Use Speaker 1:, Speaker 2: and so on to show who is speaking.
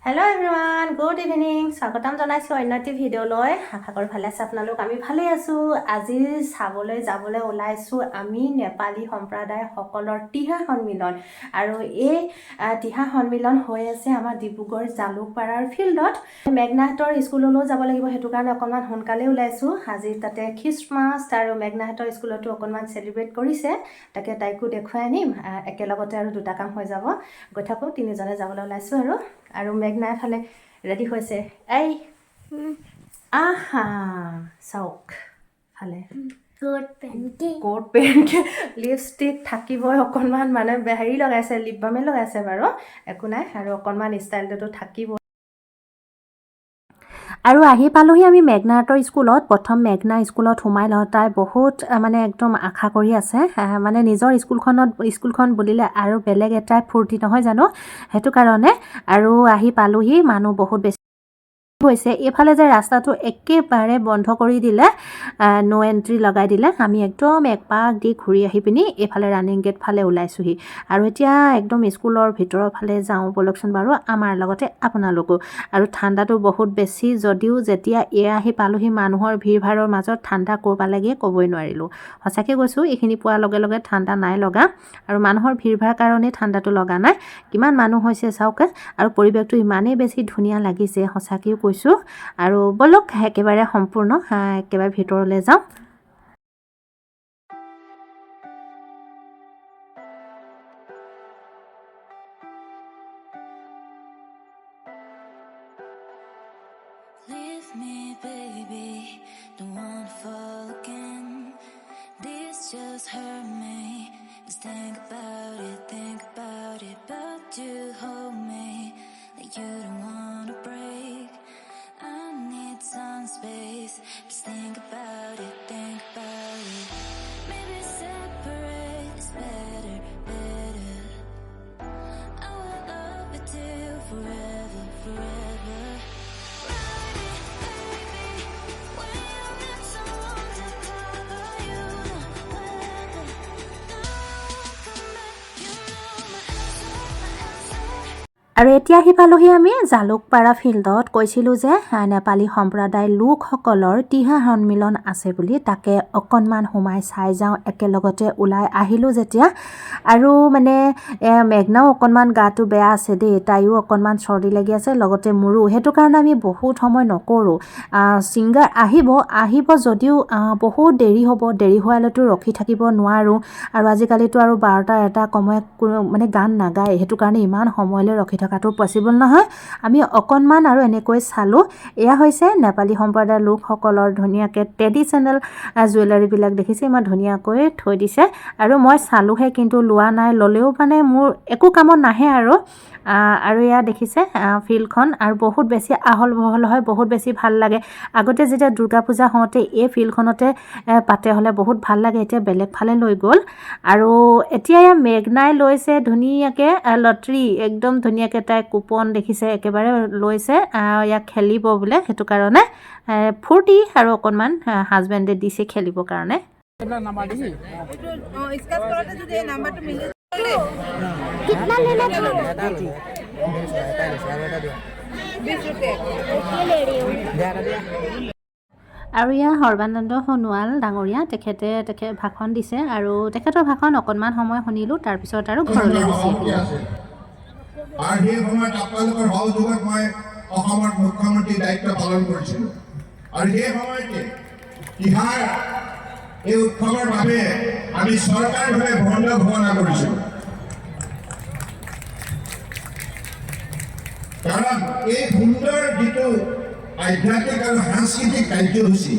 Speaker 1: Hello' everyone, good evening. স্বাগতম জনাইছোঁ অন্য এটি ভিডিঅ'লৈ। আশা কৰোঁ ভালে আছে আপোনালোক। আমি ভালেই আছোঁ। আজি চাবলৈ যাবলৈ ওলাইছোঁ আমি নেপালী সম্প্ৰদায়সকলৰ তিহা সন্মিলন। আৰু এই তিহা সন্মিলন হৈ আছে আমাৰ ডিব্ৰুগড় জালুকপাৰাৰ ফিল্ডত। মেঘনাহঁতৰ স্কুললৈও যাব লাগিব, সেইটো কাৰণে অকণমান সোনকালে ওলাইছোঁ। আজি তাতে খ্ৰীষ্টমাছ আৰু মেঘনাহঁতৰ স্কুলতো অকণমান চেলিব্ৰেট কৰিছে, তাকে তাইকো দেখুৱাই আনিম। একেলগতে আৰু দুটা কাম হৈ যাব। গৈ থাকোঁ, তিনিজনে যাবলৈ ওলাইছোঁ। আৰু মেঘনা এফালে ৰেডি হৈছে। এই আহা, চাওক ফালে।
Speaker 2: কোট পেন্টি।
Speaker 1: কোট পেণ্ট, লিপষ্টিক থাকিবই অকণমান, মানে হেৰি লগাইছে, লিপ বামে লগাইছে বাৰু, একো নাই, আৰু অকণমান ষ্টাইলটোতো থাকিব। আৰু আহি পালোহি আমি মেঘনাহঁতৰ স্কুলত। প্ৰথম মেঘনা স্কুলত সোমাই লওঁ। তাই বহুত মানে একদম আশা কৰি আছে, মানে নিজৰ স্কুলখনত, স্কুলখন বুলিলে আৰু বেলেগ এটাই ফূৰ্তি নহয় জানো? সেইটো কাৰণে। আৰু আহি পালোহি, মানুহ বহুত বেছি হৈছে। এইফালে যে ৰাস্তাটো একেবাৰে বন্ধ কৰি দিলে, ন' এণ্ট্ৰি লগাই দিলে। আমি একদম একপাক দি ঘূৰি আহি পিনি এইফালে ৰানিং গেট ফালে ওলাইছোঁহি। আৰু এতিয়া একদম স্কুলৰ ভিতৰৰ ফালে যাওঁ ব'লকচোন বাৰু, আমাৰ লগতে আপোনালোকো। আৰু ঠাণ্ডাটো বহুত বেছি যদিও যেতিয়া এয়া আহি পালোহি, মানুহৰ ভিৰ ভাৰৰ মাজত ঠাণ্ডা ক'ৰ পালেগৈ ক'বই নোৱাৰিলোঁ। সঁচাকৈ কৈছোঁ, এইখিনি পোৱাৰ লগে লগে ঠাণ্ডা নাই লগা আৰু মানুহৰ ভিৰ ভাৰ কাৰণেই ঠাণ্ডাটো লগা নাই। কিমান মানুহ হৈছে চাওক। আৰু পৰিৱেশটো ইমানেই বেছি ধুনীয়া লাগিছে, সঁচাকৈও কৈছোঁ। আৰু ব'লক, একেবাৰে সম্পূৰ্ণ একেবাৰে ভিতৰলৈ যাওঁ।
Speaker 3: Leave me, baby. Don't wanna fall again. This just hurt me. Just think about it, think about it. But you hold me like you don't wanna break. I need some space. Just think about it, think about it. Maybe separate is better, better. I will love you till forever, forever. Ride me, baby, when you need someone to cover you, the weather. Don't come back, you know my answer, my answer.
Speaker 1: আৰু এতিয়া আহি পালোহি আমি জালুকপাৰা ফিল্ডত। কৈছিলোঁ যে নেপালী সম্প্ৰদায়ৰ লোকসকলৰ তিহা সন্মিলন আছে বুলি, তাকে অকণমান সোমাই চাই যাওঁ। একেলগতে ওলাই আহিলোঁ যেতিয়া। আৰু মানে মেঘনাও অকণমান গাটো বেয়া আছে দেই, তাইও অকণমান চৰ্দি লাগি আছে, লগতে মোৰো। সেইটো কাৰণে আমি বহুত সময় নকৰোঁ। ছিংগাৰ আহিব, আহিব যদিও বহুত দেৰি হ'ব। দেৰি হোৱালৈতো ৰখি থাকিব নোৱাৰোঁ। আৰু আজিকালিতো আৰু 12টা 1টা কমে কোনো মানে গান নাগায়, সেইটো কাৰণে ইমান সময়লৈ ৰখি থকাটো পচিবল নহয়। আমি অকণমান আৰু এনেকৈ চালোঁ। এয়া হৈছে নেপালী সম্প্ৰদায়ৰ লোকসকলৰ ধুনীয়াকৈ ট্ৰেডিশ্যনেল জুৱেলাৰীবিলাক, দেখিছে, ইমান ধুনীয়াকৈ থৈ দিছে। আৰু মই চালোঁহে, কিন্তু লোৱা নাই। ল'লেও মানে মোৰ একো কামত নাহে। আৰু এয়া দেখিছে ফিল্ডখন, আৰু বহুত বেছি আহল বহল হয়, বহুত বেছি ভাল লাগে। আগতে যেতিয়া দুৰ্গা পূজা হওঁতে এই ফিল্ডখনতে পাতে হ'লে বহুত ভাল লাগে, এতিয়া বেলেগ ফালে লৈ গ'ল। আৰু এতিয়া এয়া মেঘনাই লৈছে ধুনীয়াকৈ লটাৰী, একদম ধুনীয়াকৈ তাই কুপন দেখিছে, একেবাৰে লৈছে। ইয়াক খেলিব বোলে, সেইটো কাৰণে ফূৰ্তি আৰু অকণমান হাজবেণ্ডে দিছে খেলিবৰ কাৰণে।
Speaker 4: স্কেচ কৰোঁতে যদি এই নাম্বাৰটো মিলি
Speaker 2: कितना लेना था?
Speaker 4: 20 रुपये।
Speaker 2: ये ले रही हूँ।
Speaker 1: আৰু ইয়াৰ সৰ্বানন্দ সোণোৱাল ডাঙৰীয়া, তেখেতে তেখেত ভাষণ দিছে আৰু তেখেতৰ ভাষণ অকণমান সময় শুনিলোঁ। তাৰপিছত আৰু ঘৰলৈ গুচি আহিলোঁ।
Speaker 5: আছে আৰু সেই সময়ত আপোনালোকৰ সহযোগত মই অসমৰ মুখ্যমন্ত্ৰীৰ দায়িত্ব পালন কৰিছিলোঁ। আৰু সেই সময়তে তিহাৰ এই উৎসৱৰ বাবে আমি চৰকাৰীভাৱে বন্ধ ঘোষণা কৰিছিলোঁ, কাৰণ এই সুন্দৰ যিটো আধ্যাত্মিক আৰু সাংস্কৃতিক কাৰ্যসূচী